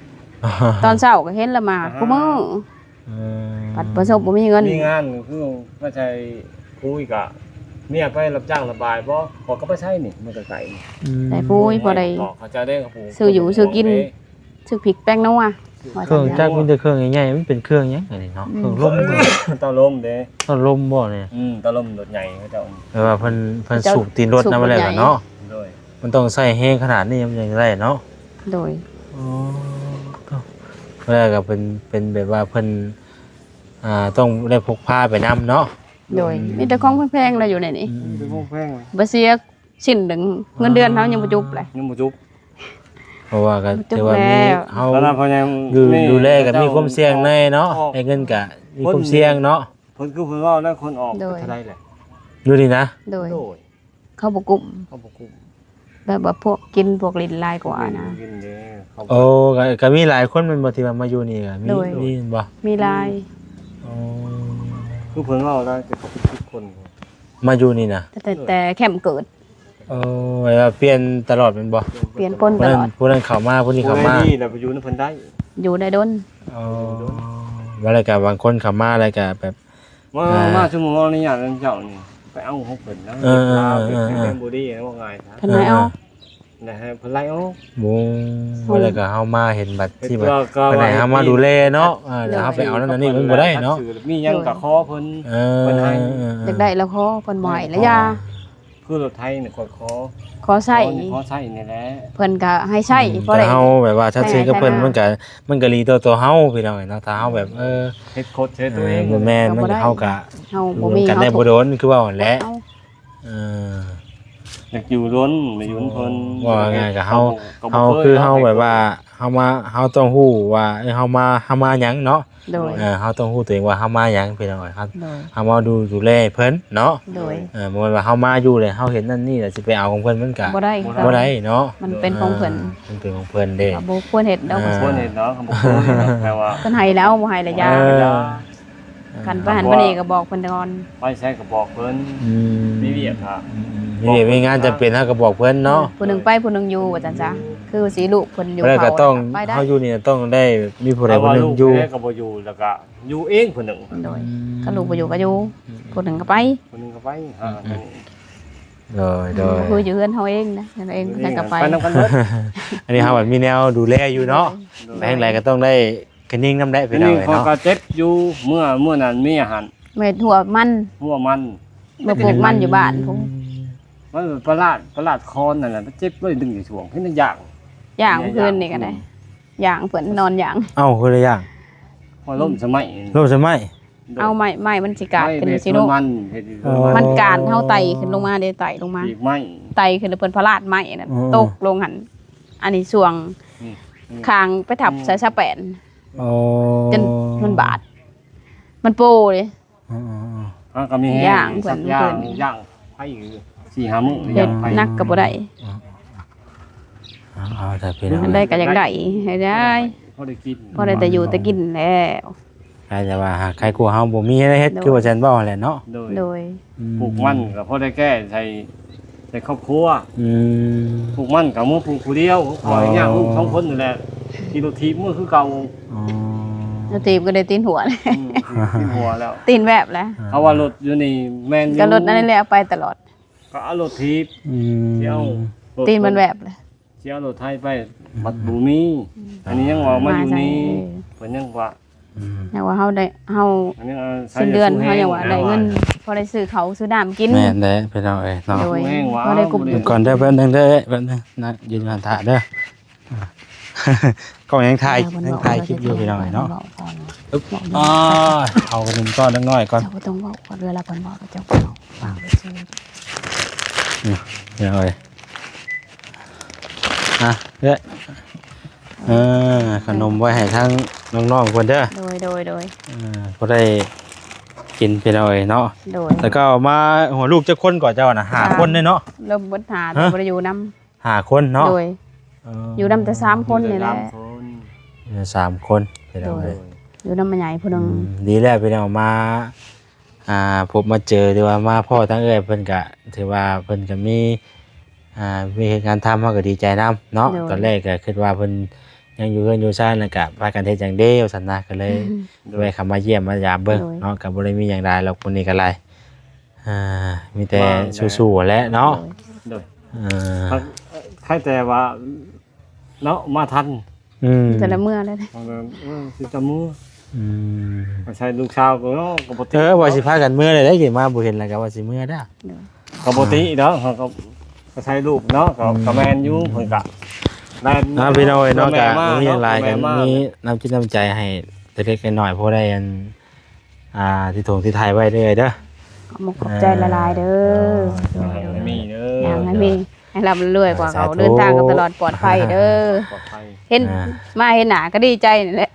ຕອນເຊົ້າກໍເຫັນລະມາ ອ່າ ຄູ່ມື້ ເອີ ບັດປະສົບບໍ່ມີເງິນ ມີງານຄືມາໃສ່ປຸ໋ຍກະ ເມຍໄປຮັບຈ້າງລະບາຍບໍ່ ຂ້ອຍກໍໄປໃຊ້ນີ້ ມັນກໍໄກນີ້ ອືມ ໃສ່ປຸ໋ຍພໍໄດ້ ບອກເຂົາເຈົ້າໄດ້ ຊື້ຢູ່ຊື້ກິນ ຊື້ພິກແປ້ງນົວ ເຄື່ອງຈັກມີແຕ່ເຄື່ອງໃຫຍ່ໆ ມັນເປັນເຄື່ອງຫຍັງອັນນີ້ເນາະ ອືມ ເຄື່ອງລົມ ເຕົ້າລົມເດ້ ເຕົ້າລົມບໍ່ນີ້ ອືມ ເຕົ້າລົມລົດໃຫຍ່ເຂົາເຈົ້າ ແປວ່າເພິ່ນ ເພິ່ນສູບຕີນລົດນຳມາແລ້ວເນາະ ໂດຍ ມັນຕ້ອງໃຊ້ແຮງຂະໜາດນີ້ມັນຈັ່ງໄດ້ເນາະ ໂດຍ ອໍ ໂຕ ແລ້ວກໍເປັນ ເປັນແບບວ່າເພິ່ນ ອ່າ ຕ້ອງໄດ້ພົກພາໄປນຳເນາະ ໂດຍ ອືມ ມີແຕ່ຂອງແພງໆລະຢູ່ໃນນີ້ ອືມ ມີແຕ່ຂອງແພງ ບໍ່ເສຍ ຊິ້ນໜຶ່ງ ເງິນເດືອນເຮົາຍັງບໍ່ຈຸບເລີຍ ຍັງບໍ່ຈຸບ ເພາະວ່າກໍຖືວ່າມີ ເຮົາ ຕອນນັ້ນເຂົາຍັງ ຢູ່ ມີ ດູແລກໍມີຄວາມສ່ຽງແດ່ເນາະ ອອກ ໄດ້ເງິນກໍມີຄວາມສ່ຽງເນາະ ເພິ່ນຄືເພິ່ນເວົ້າແລ້ວ ຄົນອອກ ໂດຍ ເປັນເທົ່າໃດແຫຼະ ຢູ່ນີ້ນະ ໂດຍ ໂດຍ ເຂົາບໍ່ກຸ້ມ ເຂົາບໍ່ກຸ້ມ ແບບວ່າພວກກິນພວກຫຼິ້ນຫຼາຍກວ່ານະ ກິນເດ້ ເຂົາ ໂອ້ ກໍ ກໍມີຫຼາຍຄົນແມ່ນບໍ່ ທີ່ວ່າມາຢູ່ນີ້ກໍມີ ໂດຍ ມີແມ່ນບໍ່ ມີຫຼາຍ ອໍ ຄືເພິ່ນເວົ້າໄດ້ ເປັນສິບຄົນ ມາຢູ່ນີ້ນະ ແຕ່ ແຕ່ ແຕ່ແຄມເກີດ ໂອ້ ແບບວ່າປ່ຽນຕະຫຼອດແມ່ນບໍ່ ປ່ຽນຄົນຕະຫຼອດ ຜູ້ນັ້ນ ຜູ້ນັ້ນເຂົ້າມາ ຜູ້ນີ້ເຂົ້າມາ ຜູ້ໃດດີແລ້ວໄປຢູ່ນຳເພິ່ນໄດ້ ຢູ່ໄດ້ດົນ ອໍ ວ່າແລ້ວກໍບາງຄົນເຂົ້າມາແລ້ວກໍແບບ ມາ ອ່າ ມາ ຊຸມເຮົາອະນຸຍາດນຳເຈົ້ານີ້ ໄປເອົາຂອງເພິ່ນນະ ເອີ ເອີ ເອີ ເຮັດແນວບໍ່ດີນະ ວ່າງ່າຍຊະ ເພິ່ນໄລ່ອອກ ເອີ ແລ້ວໃຫ້ເພິ່ນໄລ່ອອກ ໂອ້ ວ່າແລ້ວກໍເຮົາມາເຫັນບັດທີ່ແບບ ເພິ່ນໃຫ້ເຮົາມາດູແລເນາະ ເອີ ແລ້ວເຮົາໄປເອົານັ້ນອັນນີ້ມັນບໍ່ໄດ້ເນາະ ມີຫຍັງກໍຂໍເພິ່ນ ເອີ ເພິ່ນໃຫ້ ເອີ ເອີ ຢາກໄດ້ແລ້ວຂໍ ເພິ່ນບໍ່ໃຫ້ແລ້ວຢ່າ ຄືລົດໄຖນີ້ຂ້ອຍຂໍ ຂໍໃຊ້ ຂໍນີ້ ຂໍໃຊ້ນີ້ແຫຼະ ເພິ່ນກໍໃຫ້ໃຊ້ ອືມ ພໍໄດ້ ກໍເຮົາແບບວ່າ ໃຫ້ ທັດເຊກັບເພິ່ນ ໃຫ້ ມັນກໍ ມັນກໍດີຕໍ່ຕົວເຮົາພີ່ນ້ອງເອີຍເນາະ ຖ້າເຮົາແບບ ເອີ ເຮັດໂຄດໃສ່ຕົວເອງ ເອີ ບໍ່ແມ່ນ ມັນກໍ ເຮົາກໍ ເຮົາບໍ່ມີ ຢູ່ນຳກັນໄດ້ ເຮົາ ບໍ່ດົນ ຄືເວົ້າຫັ້ນແຫຼະ ເອີ ຢາກຢູ່ດົນ ໄປຢູ່ນຳເພິ່ນ. ເວົ້າງ່າຍໆກໍເຮົາ ກໍບໍ່ ເຮົາຄືເຮົາແບບວ່າ ເຮົາມາ ເຮົາຕ້ອງຮູ້ວ່າ ເອີ ເຮົາມາ ເຮົາມາຫຍັງເນາະ. ໂດຍ ເອີ ເຮົາຕ້ອງຮູ້ຕົວເອງວ່າເຮົາມາຫຍັງ ພີ່ນ້ອງເອີຍ. ເຮົາ ໂດຍ ເຮົາມາດູ ດູແລເພິ່ນເນາະ. ໂດຍ ເອີ ບໍ່ແມ່ນວ່າເຮົາມາຢູ່ແລ້ວເຮົາເຫັນນັ້ນນີ້ແລ້ວຊິໄປເອົາຂອງເພິ່ນ ມັນກະ ບໍ່ໄດ້ ບໍ່ໄດ້ເນາະ. ມັນເປັນຂອງເພິ່ນ ເອີ ມັນເປັນຂອງເພິ່ນເດ້ ກໍບໍ່ຄວນເຮັດດອກ. ເອີ ບໍ່ຄວນເຮັດເນາະ ກໍບໍ່ຄວນເຮັດດອກ ແຕ່ວ່າ ເພິ່ນໃຫ້ແລ້ວ ບໍ່ໃຫ້ແລ້ວຢ່າ. ເອີ ຄັນໄປຫັ້ນໄປນີ້ກໍບອກເພິ່ນກ່ອນ ໄປໃສກໍບອກເພິ່ນ. ອືມ ມີວຽກກໍ ອືມ ມີວຽກມີງານຈຳເປັນເຮົາກໍບອກເພິ່ນເນາະ. ຜູ້ໜຶ່ງໄປຜູ້ໜຶ່ງຢູ່ ວ່າຊັ້ນຊະ. ຄືຊິລູກເພິ່ນຢູ່ ແລ້ວກໍຕ້ອງ ເຂົາໄປໄດ້ ເຮົາຢູ່ນີ້ຕ້ອງໄດ້ມີຜູ້ໃດຜູ້ໜຶ່ງຢູ່ ແລ້ວກໍບໍ່ຢູ່ ແລ້ວກໍຢູ່ເອງຜູ້ໜຶ່ງ. ໂດຍ ອືມ ຄັນລູກບໍ່ຢູ່ກໍຢູ່ ອືມ ຜູ້ໜຶ່ງກໍໄປ ຜູ້ໜຶ່ງກໍໄປ. ອືມ ໂດຍ ໂດຍ ບໍ່ຄືຢູ່ເຮືອນເຮົາເອງນະ ເຮືອນເຮົາເອງໃຜກໍໄປ ໄປນຳກັນເບິດ. ອັນນີ້ເຮົາແບບມີແນວດູແລຢູ່ເນາະ. ໂດຍ ໄປທາງໃດກໍຕ້ອງໄດ້ ກະຍິງນຳໄດ້ ພີ່ນ້ອງເອີຍເນາະ. ກະເຈັບຢູ່ ເມື່ອ ເມື່ອນັ້ນເມຍຫັ້ນ ເຮັດຫົວມັນ ຫົວມັນ ເມື່ອປູກມັນຢູ່ບ້ານພຸ້ນ. ມັນປະຫຼາດ ປະຫຼາດຄອນນັ້ນແຫຼະ ມັນເຈັບເລີຍ ດຶງຢູ່ຊ່ວງ ເຫັນຢ່າງ ຢ່າງຄືນນີ້ກໍໄດ້ ອືມ ຢ່າງເພິ່ນນອນຢ່າງ. ເອົ້າ ຄືໄດ້ຢ່າງ ວ່າລົ້ມສະໄໝ ລົ້ມສະໄໝ. ເອົາໄມ້ ໄມ້ມັນຊິກາດຂຶ້ນຊິເນາະ. ມັນກາດເຮົາໄຕ່ຂຶ້ນລົງມາເດ້ ໄຕ່ລົງມາ ໄຕ່ຂຶ້ນແລ້ວເພິ່ນພະລາດໄມ້ນັ້ນ ເອີ ຕົກລົງຫັ້ນ. ອັນນີ້ຊ່ວງ ອືມ ຄາງໄປທັບໃສ່ສະແປນ ອໍ ຈົນມັນບາດ ມັນໂປ້ເດ້. ເອີໆໆ ເຮົາກໍມີແຮງ ຢ້າງເພິ່ນ ສັກຢ່າງ ເພິ່ນ ຍ່າງໄປຢູ່ສີ່ຫ້າມື້ ເຮັດ ຍ່າງໄປ ໜັກກໍບໍ່ໄດ້. ເອີໆໆ ເອົາໆ ຖ້າເປັນ ອັນໃດກໍຢາກໄດ້ໃຫ້ໄດ້ ພໍໄດ້ກິນ ພໍໄດ້ແຕ່ຢູ່ແຕ່ກິນແລ້ວ. ໃຄແຕ່ວ່າຫາກໃຄກວ່າເຮົາບໍ່ມີໃຫ້ເຮັດ ໂດຍ ຄືວ່າແຊນເວົ້າຫັ້ນແຫຼະເນາະ. ໂດຍ ອືມ ປູກມັນກໍພໍໄດ້ແກ້ໃສ່ ໃສ່ຄອບຄົວ. ອືມ ປູກມັນກໍເມືອປູກຜູ້ດຽວ ອໍ ຂ້ອຍຍ່າງລູກສອງຄົນນີ້ແຫຼະ ຂີ່ລົດຖີບເມືອຄືເກົ່າ. ອໍ ລົດຖີບກໍໄດ້ຕີນຫົວ ອືມ ຕີນຫົວແລ້ວ ຕີນແວບແລ້ວ. ເຂົາວ່າລົດຢູ່ນີ້ແມ່ນຢູ່ ກໍລົດນັ້ນແຫຼະ ເອົາໄປຕະຫຼອດ ກໍເອົາລົດຖີບ. ອືມ ຊິເອົາລົດ ຕີນມັນແວບແລ້ວ ຊິເອົາລົດໄຖໄປ ອືມ ບັດບໍ່ມີ. ອືມ ອັນນີ້ຍັງວ່າມາຢູ່ນີ້ ມາໃສ່ ເອີ ເພິ່ນຍັງວ່າ ອືມ ຍັງວ່າເຮົາໄດ້ ເຮົາ ອັນນີ້ ເອີ ສິ້ນເດືອນເຮົາຍັງວ່າໄດ້ເງິນ ພໍໄດ້ຊື້ເຂົ້າຊື້ນ້ຳກິນ. ແມ່ນແຫຼະພີ່ນ້ອງເອີຍເນາະ. ໂດຍ ພໍໄດ້ກຸ້ມ ກ່ອນເດີ ແປັບໜຶ່ງເດີ ແປັບໜຶ່ງນະ ຢືນຢູ່ຫັ້ນຖ້າເດີ. ກ້ອງຍັງຖ່າຍ ຍັງຖ່າຍຄລິບຢູ່ພີ່ນ້ອງເອີຍເນາະ. ອືບ ເວົ້າກ່ອນ ເອົາຂະໜົມກ້ອນຈັກໜ້ອຍກ່ອນ ເຈົ້າບໍ່ຕ້ອງເວົ້າກ່ອນ ເວລາເພິ່ນເວົ້າ ເຈົ້າກໍເວົ້າປາກໄປຊື່. ນີ້ ພີ່ນ້ອງເອີຍ ອ່ະ ເອີ ເອີ ຂະໜົມໄວ້ໃຫ້ທາງນ້ອງໆເພິ່ນເດີ. ໂດຍ ໂດຍ ໂດຍ ເອີ ພໍໄດ້ກິນພີ່ນ້ອງເອີຍເນາະ. ໂດຍ ແລ້ວກໍມາ ໂອ້ ລູກຈັກຄົນກໍເຈົ້ານະ? ຫ້າ ຫ້າຄົນເດ້ເນາະ. ລວມເບິດຫ້າ ຮະ? ແຕ່ບໍ່ໄດ້ຢູ່ນຳ ຫ້າຄົນເນາະ. ໂດຍ ເອີ ຢູ່ນຳແຕ່ສາມຄົນນີ້ແຫຼະ ຢູ່ນຳແຕ່ສາມຄົນ. ໂດຍ ພີ່ນ້ອງເອີຍ ຢູ່ນຳແມ່ໃຫຍ່ຜູ້ໜຶ່ງ. ອືມ ດີແລ້ວພີ່ນ້ອງ ມາ ອ່າ ພົບມາເຈີ ຫຼືວ່າມາພໍ້ທາງເອື້ອຍເພິ່ນ ກະຖືວ່າເພິ່ນກະມີ ອ່າ ມີເຮັດງານທຳ ເຮົາກໍດີໃຈນຳເນາະ. ໂດຍ ຕອນແລກກໍຄິດວ່າເພິ່ນຍັງຢູ່ເຮືອນຢູ່ຊານ ແລ້ວກະພາກັນເຮັດຫຍັງເດວ່າຊັ້ນນະ ກໍເລີຍ ອືມ ແວ່ເຂົ້າມາຢ້ຽມມາຢາມເບິ່ງ ໂດຍ ເນາະ. ກໍບໍ່ໄດ້ມີຫຍັງຫຼາຍດອກ ມື້ນີ້ກໍໄດ້ ອ່າ ມີແຕ່ ວ່າ ສູ້ໆແຫຼະເນາະ. ໂດຍ ໂດຍ ເອີ ໃຄແຕ່ວ່າເນາະ ມາທັນ. ອືມ ແຕ່ລະເມື່ອແລ້ວ ເອີ ຊິຈະເມື່ອ. ອືມ ໃສ່ລູກສາວກໍເນາະ ກໍບໍ່ຕິ. ເອີ ວ່າຊິພາກັນເມື່ອໄດ້ ໄດ້ມາບໍ່ເຫັນແລ້ວກໍວ່າຊິເມື່ອດາ. ໂດຍ ກໍບໍ່ຕິດອກ ເຮົາກໍ ກໍໃສ່ລູກເນາະ ກໍ ອືມ ກໍແມ່ນຢູ່ ເພິ່ນກໍແລ່ນ ເນາະ ພີ່ນ້ອງເອີຍເນາະ. ກໍບໍ່ມີຫຍັງຫຼາຍ ກໍມີນ້ຳຈິດນ້ຳໃຈໃຫ້ເລັກໆນ້ອຍໆ ພໍໄດ້ອັນ ອ່າ ທີ່ຖົງທີ່ໄທໄວ້ເດີ ເດີ. ຂອບມຸກຂອບໃຈຫຼາຍໆເດີ. ອ່າ ໂດຍ ໂດຍ ໃຫ້ມີເດີ ໃຫ້ມີ ໃຫ້ລ່ຳໃຫ້ລວຍກວ່າເກົ່າ ສາທຸ ເດີນທາງກັນຕະຫຼອດປອດໄພເດີ. ປອດໄພ ເຫັນ ອ່າ ມາເຫັນໜ້າກໍດີໃຈນີ້ແຫຼະ.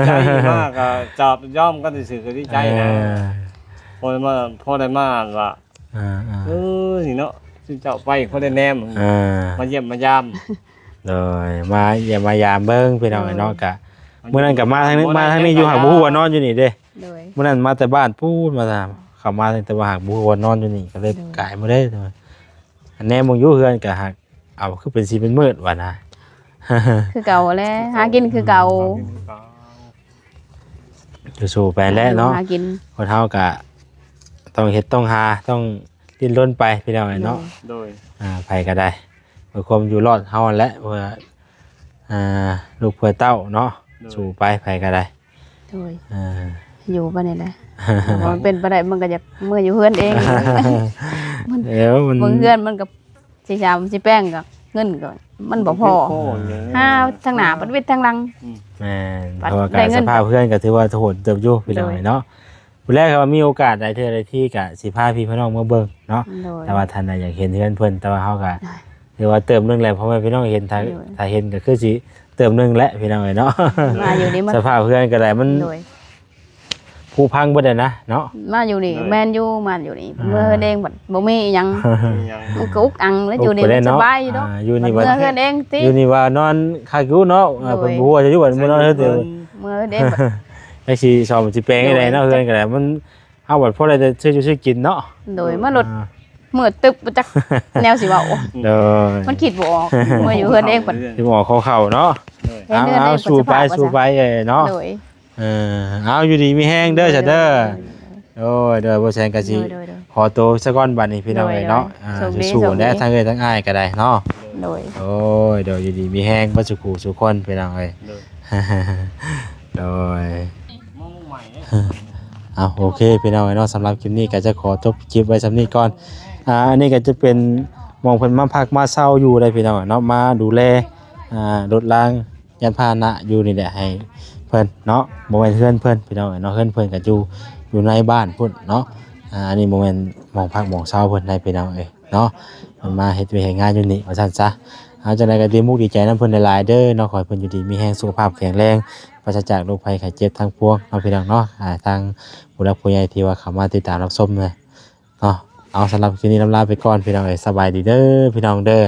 ໃຈມາກໍຈອບຍອມກັນຊື່ໆ ກໍດີໃຈແຫຼະ. ເອີ ພໍໄດ້ມາ ພໍໄດ້ມາວ່າ ອ່າໆ ເອີ ນີ້ເນາະ ຊຸມເຈົ້າໄປພໍໄດ້ແນມ ອ່າ ມາຢ້ຽມມາຢາມ. ໂດຍ ມາຢ້ຽມມາຢາມເບິ່ງ ພີ່ນ້ອງເອີຍເນາະ. ໂດຍ ກະມື້ນັ້ນກໍມາທາງນີ້ ມາທາງນີ້ຢູ່ ຫາກບໍ່ຮູ້ວ່ານອນຢູ່ນີ້ເດ້. ໂດຍ ມື້ນັ້ນມາແຕ່ບ້ານປູ້ນ ມາ ເຂົ້າມາ ແຕ່ວ່າຫາກບໍ່ຮູ້ວ່ານອນຢູ່ນີ້ ກໍເລີຍ ໂດຍ ກາຍມາເລີຍ. ແນມເບິ່ງຢູ່ເຮືອນກໍຫາກ ເອົາ ຄືເປັນສີເປັນມືດວ່ານະ. ຄືເກົ່າແຫຼະ ຫາກິນຄືເກົ່າ ຫາກິນຄືເກົ່າ ສູ້ໆໄປແຫຼະເນາະ. ຫາກິນ ຄົນເຮົາກໍຕ້ອງເຮັດຕ້ອງຫາ ຕ້ອງດີ້ນລົນໄປ ພີ່ນ້ອງເອີຍເນາະ. ໂດຍ ໂດຍ ອ່າ ໃຜກໍໄດ້ ເພື່ອຄວາມຢູ່ລອດເຮົາຫັ້ນແຫຼະ ເພື່ອ ອ່າ ລູກເພື່ອເຕົ້າເນາະ. ໂດຍ ສູ້ໄປ ໃຜກໍໄດ້. ໂດຍ ເອີ ຢູ່ປານນີ້ແຫຼະ ຖ້າວ່າມັນເປັນໄປໄດ້ ມັນກໍຢາກເມືອຢູ່ເຮືອນເອງ. ມັນ ເອີ ມັນ ເບິ່ງເຮືອນມັນກໍຊິຊາມຊິແປງກໍເງິນກໍມັນບໍ່ພໍ ມັນບໍ່ພໍເລີຍ ຫາທາງໜ້າບັດວິດທາງຫຼັງ. ອືມ ແມ່ນ ບັດ ເພາະວ່າການ ໄດ້ເງິນ ສະພາບເຮືອນກໍຖືວ່າໂຫດເຕີບຢູ່ ພີ່ນ້ອງເອີຍເນາະ. ໂດຍ ຜູ້ແລກວ່າມີໂອກາດໃດເທື່ອໃດທີ່ກະຊິພາພີ່ພານ້ອງມາເບິ່ງເນາະ ໂດຍ ແຕ່ວ່າທ່ານໃດຢາກເຫັນເຮືອນເພິ່ນ ແຕ່ວ່າເຮົາກະ ໂດຍ ຖືວ່າເຕີມໜຶ່ງແຫຼະ ພໍ່ແມ່ພີ່ນ້ອງເຫັນ ຖ້າ ໂດຍ ຖ້າເຫັນກະຄືຊິເຕີມໜຶ່ງແຫຼະພີ່ນ້ອງເອີຍເນາະ ມາຢູ່ນີ້ມັນ ສະພາບເຮືອນກະໄດ້ມັນ ໂດຍ ຜຸພັງເບິດແລ້ວນະເນາະ ມາຢູ່ນີ້ ໂດຍ ແມ່ນຢູ່ ມາຢູ່ນີ້ ອ່າ ເມືອເຮືອນເອງບັດບໍ່ມີອີ່ຫຍັງ ມີຫຍັງ ມັນກະອຸກອັງແລ້ວ ອຸກ ຢູ່ນີ້ ໄປແລ້ວເນາະ ມັນສະບາຍຢູ່ດອກ ອ່າ ຢູ່ນີ້ບັດ ບັດເມືອເຮືອນເອງຕິ ຢູ່ນີ້ວ່ານອນຄັກຢູ່ເນາະ ໂດຍ ເພິ່ນບໍ່ຮູ້ວ່າຈະຢູ່ບັດມື້ນອນເຮືອນ ເອີ ເມືອເຮືອນເອງບັດ ຈັກຊິຊອມຊິແປງໃດເນາະ ໂດຍ ເຮືອນກະໄດ້ມັນ ເຮົາບັດພໍໄດ້ແຕ່ຊື້ຢູ່ຊື້ກິນເນາະ ໂດຍ ມາລົດ ອ່າ ມືດຕຶບ ບໍ່ຈັກແນວຊິເວົ້າ ໂດຍ ມັນຄິດບໍ່ອອກ ເມືອຢູ່ເຮືອນເອງບັດ ຊິບໍ່ອອກເຂົ້າເນາະ ໂດຍ ເອົາ ເອົາ ເຮັດເຮືອນເອງ ສູ້ໄປ ບັດສະພາບ ສູ້ໄປເອີຍເນາະ ໂດຍ ເອີ ເອົາ ຢູ່ດີມີແຮງເດີ ໂດຍ ຊະເດີ ໂດຍ ໂດຍ ໂດຍ ໂດຍ ບໍ່ແຊງກະຊິ ໂດຍ ໂດຍ ໂດຍ ຂໍໂຕຊະກ່ອນບັດນີ້ພີ່ນ້ອງເອີຍເນາະ ໂດຍ ໂດຍ ອ່າ ໂຊກດີ ສູ້ໆ ໂຊກດີ ແດ່ ທັງເອື້ອຍທັງອ້າຍກະໄດ້ເນາະ ໂດຍ ໂດຍ ໂດຍ ຢູ່ດີມີແຮງເບິດສູ່ຄູ່ສູ່ຄົນພີ່ນ້ອງເອີຍ ໂດຍ ໂດຍ ເອົາ ໂອເຄພີ່ນ້ອງເອີຍເນາະ ສຳລັບຄລິບນີ້ກະຈະຂໍຈົບຄລິບໄວ້ຊ່ຳນີ້ກ່ອນ ອ່າ ອັນນີ້ກະຈະເປັນໝ່ອງເພິ່ນມາພັກມາເຊົາຢູ່ເດ້ພີ່ນ້ອງເນາະ ມາດູແລ ອ່າ ລົດລາງຍານພາຫະນະຢູ່ນີ້ແຫຼະໃຫ້ເພິ່ນເນາະ ບໍ່ແມ່ນເຮືອນເພິ່ນພີ່ນ້ອງເອີຍເນາະ ເຮືອນເພິ່ນກະຢູ່ ຢູ່ໃນບ້ານພຸ້ນເນາະ ອ່າ ອັນນີ້ບໍ່ແມ່ນໝ່ອງພັກໝ່ອງເຊົາເພິ່ນໃດພີ່ນ້ອງເອີຍ ເນາະ ເພິ່ນມາເຮັດວຽກເຮັດງານຢູ່ນີ້ວ່າຊັ້ນຊະ ເອົາ ຈັ່ງໃດກະດີມຸກດີໃຈນຳເພິ່ນຫຼາຍໆເດີເນາະ ຂໍໃຫ້ເພິ່ນຢູ່ດີມີແຮງ ສຸຂະພາບແຂງແຮງ ປາສະຈາກໂລກໄພໄຂ້ເຈັບທັງປວງເນາະ ພີ່ນ້ອງເນາະ ອ່າ ທາງຜູ້ຫຼັກຜູ້ໃຫຍ່ທີ່ວ່າເຂົ້າມາຕິດຕາມຮັບຊົມເນາະ ເອົາ ສຳລັບຄລິບນີ້ລຳລາໄປກ່ອນພີ່ນ້ອງເອີຍ ສະບາຍດີເດີພີ່ນ້ອງເດີ.